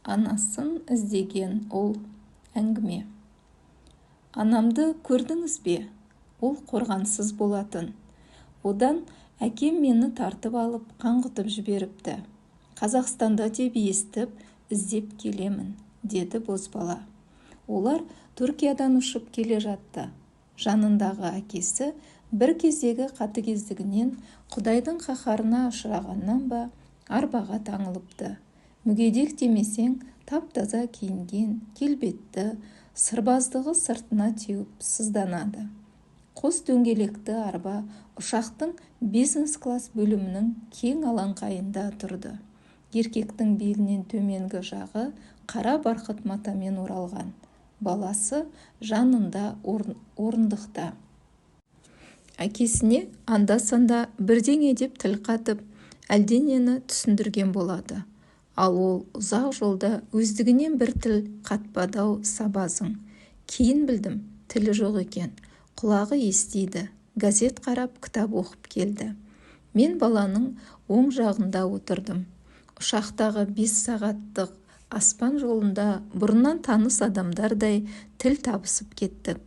Анасын іздеген ұл. Әңгіме. Анамды көрдіңіз бе? Ол қорғансыз болатын. Одан әкем мені тартып алып, қаңғытып жіберіпті. Қазақстанда деп естіп, іздеп келемін, деді бозбала. Олар Түркиядан ұшып келе жатты. Жанындағы әкесі бір кездегі қатыгездігінен, Құдайдың қаһарына ұшырағаннан ба, арбаға таңылыпты. Мүгедек демесең, тап-таза киінген, келбетті, сырбаздығы сыртына теуіп сызданады. Қос дөңгелекті арба ұшақтың бизнес-класс бөлімінің кең алаңқайында тұрды. Еркектің белінен төменгі жағы қара барқыт матамен оралған. Баласы жанында орындықта. Әкесіне анда-санда бірдеңе деп тіл қатып, әлденені түсіндірген болады. Ал ол ұзақ жолда өздігінен бір тіл қатпады-ау сабазың. Кейін білдім, тілі жоқ екен. Құлағы естиді. Газет қарап, кітап оқып келді. Мен баланың оң жағында отырдым. Ұшақтағы 5 сағаттық аспан жолында бұрыннан таныс адамдардай тіл табысып кеттік.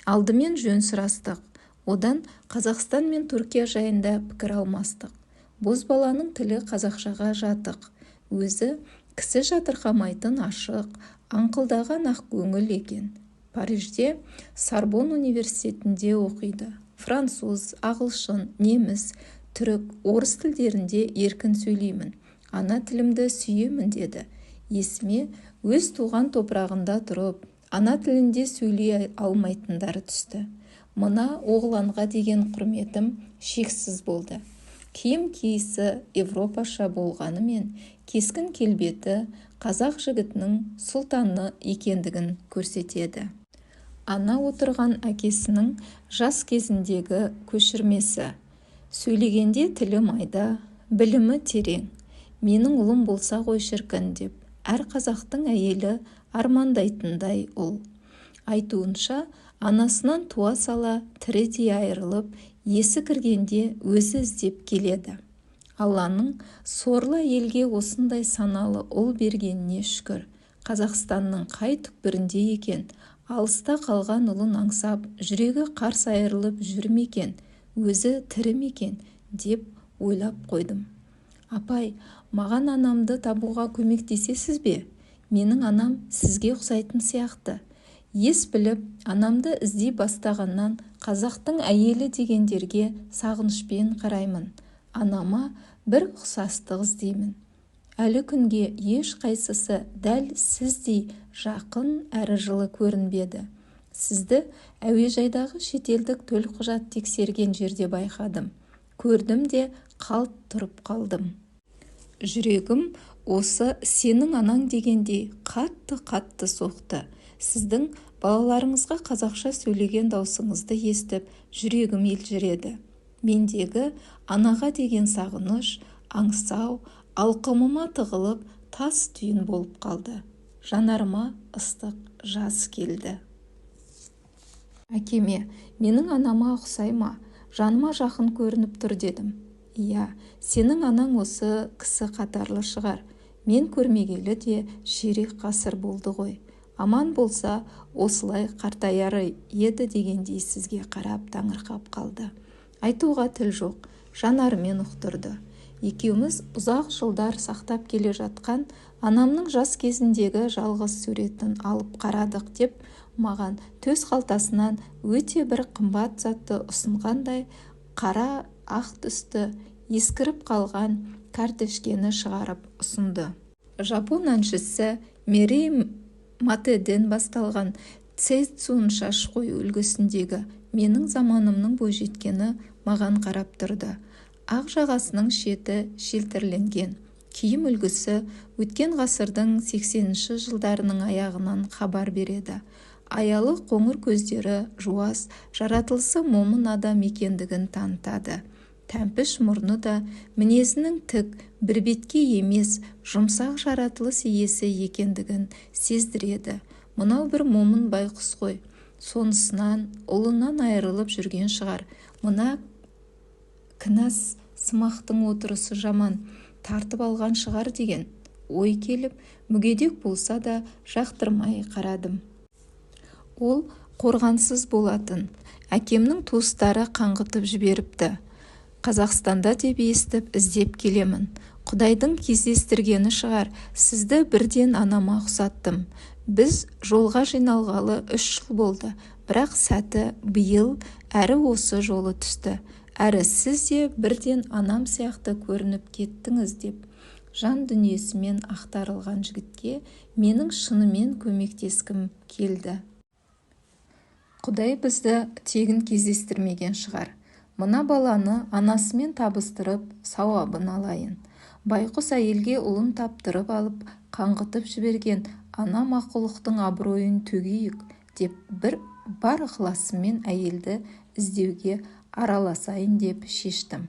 Алдымен жөн сұрастық. Одан Қазақстан мен Түркия жайында пікір алмастық. Бозбаланың тілі қазақшаға жатық. Өзі кісі жатырқамайтын ашық, аңқылдаған ақкөңіл екен. Парижде Сорбонн университетінде оқиды. Француз, ағылшын, неміс, түрік, орыс тілдерінде еркін сөйлеймін. Ана тілімді сүйемін, деді. Есіме өз туған топырағында тұрып, ана тілінде сөйлей алмайтындары түсті. Мына оғланға деген құрметім шексіз болды. Киім киісі европаша болғанымен, кескін-келбеті қазақ жігітінің сұлтаны екендігін көрсетеді. Ана отырған әкесінің жас кезіндегі көшірмесі. Сөйлегенде тілі майда, білімі терең. Менің ұлым болса ғой шіркін деп әр қазақтың әйелі армандайтындай ұл. Айтуынша, анасынан туа сала тірідей айырылып, есі кіргенде өзі іздеп келеді. Алланың сорлы әйелге осындай саналы ұл бергеніне шүкір. Қазақстанның қай түкпірінде екен? Алыста қалған ұлын аңсап, жүрегі қарс айырылып жүр ме екен? Өзі тірі ме екен? Деп ойлап қойдым. Апай, маған анамды табуға көмектесесіз бе? Менің анам сізге ұқсайтын сияқты. Ес біліп, анамды іздей бастағаннан қазақтың әйелі дегендерге сағынышпен қараймын. Анама бір ұқсастық іздеймін. Әлі күнге ешқайсысы дәл сіздей жақын әрі жылы көрінбеді. Сізді әуежайдағы шетелдік төлқұжат тексерген жерде байқадым. Көрдім де қалт тұрып қалдым. Жүрегім осы сенің анаң дегендей қатты-қатты соқты. Сіздің балаларыңызға қазақша сөйлеген даусыңызды естіп, жүрегім елжіреді. Мендегі анаға деген сағыныш, аңсау алқымыма тығылып, тас түйін болып қалды. Жанарыма ыстық жас келді. Әкеме: «Менің анама ұқсай ма? Жаныма жақын көрініп тұр», – дедім. Иә, сенің анаң осы кісі қатарлы шығар. Мен көрмегелі де ширек ғасыр болды ғой. Аман болса, осылай қартаяр еді дегендей сізге қарап таңырқап қалды. Айтуға тіл жоқ, жанарымен ұқтырды. Екеуміз ұзақ жылдар сақтап келе жатқан анамның жас кезіндегі жалғыз суретін алып қарадық, деп маған төс қалтасынан өте бір қымбат затты ұсынғандай қара ақ түсті ескіріп қалған кәртішкені шығарып ұсынды. Жапон әншісі Мерей Матэден басталған Цэцун шаш қою үлгісіндегі менің заманымның бойжеткені маған қарап тұрды. Ақ жағасының шеті шелтірленген. Киім үлгісі өткен ғасырдың 80-жылдарының аяғынан хабар береді. Аялы қоңыр көздері жуас, жаратылысы момын адам екендігін танытады. Тәмпіш мұрны да мінезінің тік, бірбеткей емес, жұмсақ жаратылыс иесі екендігін сездіреді. Мынау бір момын байқұс қой. Сонысынан ұлынан айырылып жүрген шығар. Мына кінәсымақтың отырысы жаман, тартып алған шығар деген ой келіп, мүгедек болса да жақтырмай қарадым. Ол қорғансыз болатын. Әкемнің туыстары қаңғытып жіберіпті. Қазақстанда деп естіп, іздеп келемін. Құдайдың кездестіргені шығар, сізді бірден анама ұқсаттым. Біз жолға жиналғалы 3 жыл болды, бірақ сәті биыл әрі осы жолы түсті. Әрі сіз де бірден анам сияқты көрініп кеттіңіз деп жан дүниесімен ақтарылған жігітке менің шынымен көмектескім келді. Құдай бізді тегін кездестірмеген шығар. Мына баланы анасымен табыстырып, сауабын алайын. Байқұс әйелге ұлын таптырып алып қаңғытып жіберген ана мақұлықтың абыройын төгейік деп бір бар ықыласыммен әйелді іздеуге араласайын деп шештім.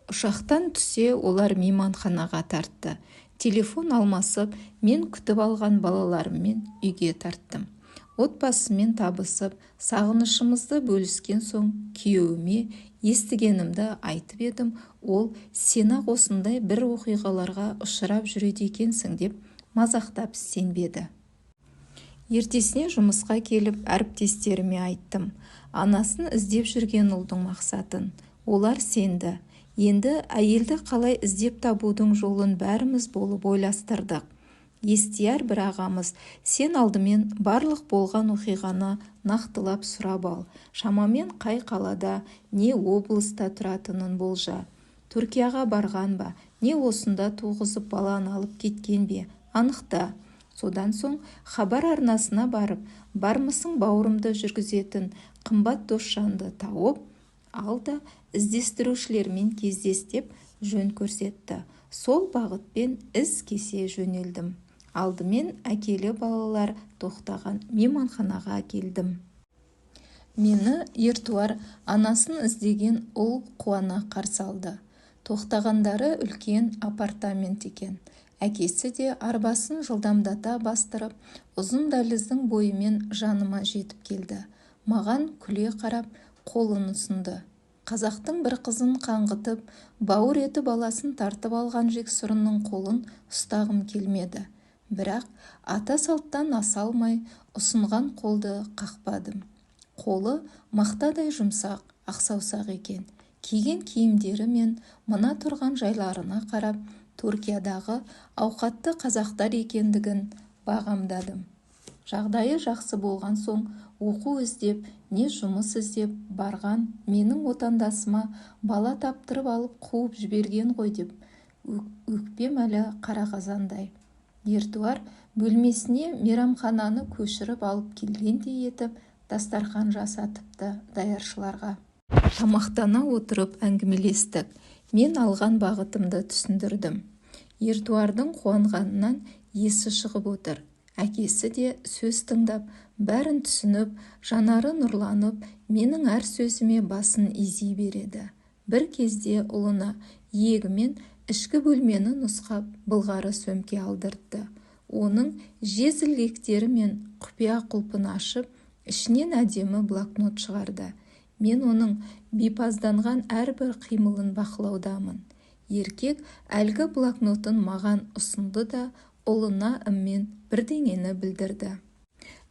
Ұшақтан түсе олар мейманханаға тартты. Телефон алмасып, мен күтіп алған балаларыммен үйге тарттым. Отбасыммен табысып, сағынышымызды бөліскен соң күйеуіме естігенімді айтып едім, ол сен-ақ осындай бір оқиғаларға ұшырап жүреді екенсің деп мазақтап сенбеді. Ертесіне жұмысқа келіп әріптестеріме айттым. Анасын іздеп жүрген ұлдың мақсатын. Олар сенді. Енді әйелді қалай іздеп табудың жолын бәріміз болып ойластырдық. Естияр бір ағамыз, сен алдымен барлық болған оқиғаны нақтылап сұрап ал. Шамамен қай қалада, не облыста тұратынын болжа. Түркияға барған ба, не осында туғызып баланы алып кеткен бе, анықта. Содан соң Хабар арнасына барып, бармысың бауырымды жүргізетін Қымбат Досжанды тауып ал да іздестірушілермен кездес деп жөн көрсетті. Сол бағытпен із кесе жөнелдім. Алдымен әкелі балалар тоқтаған мейманханаға келдім. Мені Ертуар, анасын іздеген ұл қуана қарсы алды. Тоқтағандары үлкен апартамент екен. Әкесі де арбасын жылдамдата бастырып, ұзын дәліздің бойымен жаныма жетіп келді. Маған күле қарап, қолын ұсынды. Қазақтың бір қызын қаңғытып, бауыр еті баласын тартып алған жексұрынның қолын ұстағым келмеді. Бірақ ата салттан аса алмай, ұсынған қолды қақпадым. Қолы мақтадай жұмсақ, ақсаусақ екен. Киген киімдері мен мына тұрған жайларына қарап, Түркиядағы ауқатты қазақтар екендігін бағамдадым. Жағдайы жақсы болған соң оқу іздеп, не жұмыс іздеп барған менің отандасыма бала таптырып алып қуып жіберген ғой деп өкпем әлі қара қазандай. Ертуар бөлмесіне мейрамхананы көшіріп алып келгендей етіп дастархан жасатыпты даяршыларға. Тамақтана отырып әңгімелестік. Мен алған бағытымды түсіндірдім. Ертуардың қуанғанынан есі шығып отыр. Әкесі де сөз тыңдап, бәрін түсініп, жанары нұрланып, менің әр сөзіме басын изей береді. Бір кезде ұлына иегімен ішкі бөлмені нұсқап, былғары сөмке алдыртты. Оның жез ілгектері мен құпия құлпын ашып, ішінен әдемі блокнот шығарды. Мен оның бипазданған әрбір қимылын бақылаудамын. Еркек әлгі блокнотын маған ұсынды да, ұлына ыммен бірдеңені білдірді.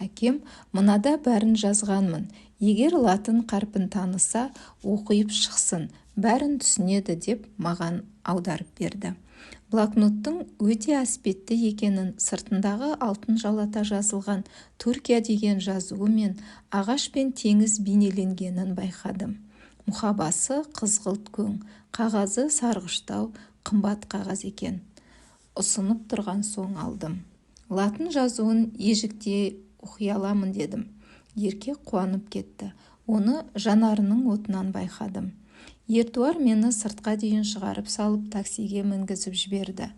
Әкем, мынада бәрін жазғанмын, егер латын қарпін таныса, оқиып шықсын, бәрін түсінеді деп маған аударып берді. Блокноттың өте әспетті екенін сыртындағы алтын жалата жазылған Түркия деген жазуы мен ағаш пен теңіз бейнеленгенін байқадым. Мұқабасы қызғылт көң, қағазы сарғыштау қымбат қағаз екен. Ұсынып тұрған соң алдым. Латын жазуын ежіктей оқи аламын дедім. Еркек қуанып кетті. Оны жанарының отынан байқадым. Ертуар мені сыртқа дейін шығарып салып, таксиге мінгізіп жіберді.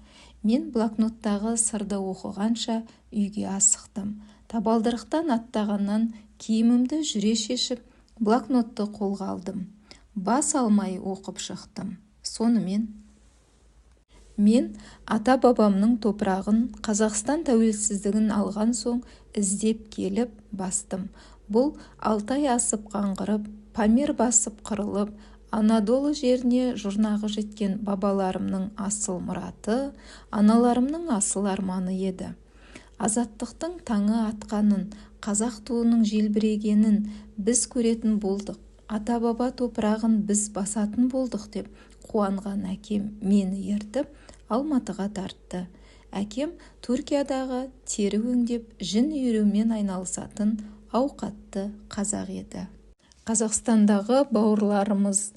Мен блокноттағы сырды оқығанша үйге асықтым. Табалдырықтан аттағаннан киімімді жүре шешіп, блокнотты қолға алдым. Бас алмай оқып шықтым. Сонымен мен ата-бабамның топырағын Қазақстан тәуелсіздігін алған соң іздеп келіп бастым. Бұл Алтай асып қаңғырып, Памир басып қырылып, Анадолы жеріне жұрнағы жеткен бабаларымның асыл мұраты, аналарымның асыл арманы еді. Азаттықтың таңы атқанын, қазақ туының желбірегенін біз көретін болдық, ата-баба топырағын біз басатын болдық деп қуанған әкем мені ертіп Алматыға тартты. Әкем Түркиядағы тері өңдеп, жүн иірумен айналысатын ауқатты қазақ еді. Қазақстандағы бауырларымыз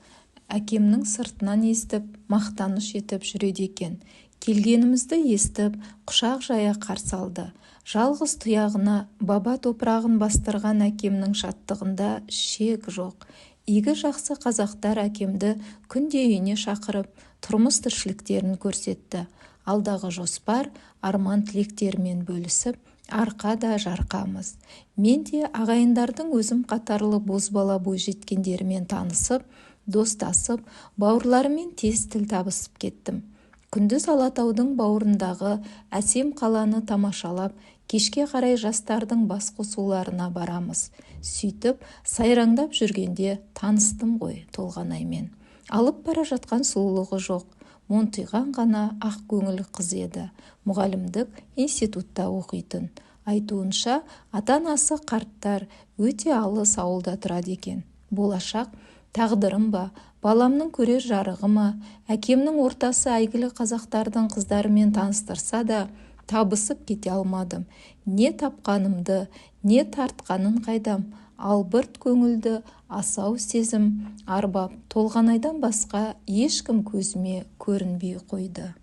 әкемнің сыртынан естіп, мақтаныш етіп жүреді екен. Келгенімізді естіп, құшақ жая қарсы алды. Жалғыз тұяғына баба топырағын бастырған әкемнің шаттығында шек жоқ. Игі жақсы қазақтар әкемді күнде үйіне шақырып, тұрмыс-тіршіліктерін көрсетті. Алдағы жоспар, арман-тілектерімен бөлісіп, арқа да жарқамыз. Мен де ағайындардың өзім қатарлы бозбала бойжеткендерімен танысып, достасып, бауырларыммен тез тіл табысып кеттім. Күндіз Алатаудың бауырындағы әсем қаланы тамашалап, кешке қарай жастардың басқосуларына барамыз. Сөйтіп, сайраңдап жүргенде таныстым ғой Толғанаймен. Алып бара жатқан сұлулығы жоқ, монтиған ғана ақкөңіл қыз еді. Мұғалімдік институтта оқитын. Айтуынша, ата-анасы қарттар, өте алыс ауылда тұрады екен. Болашақ тағдырым ба, баламның көрер жарығы ма, әкемнің ортасы әйгілі қазақтардың қыздарымен таныстырса да, табысып кете алмадым. Не тапқанымды, не тартқанын қайдам, албырт көңілді асау сезім арбап, Толғанайдан басқа ешкім көзіме көрінбей қойды.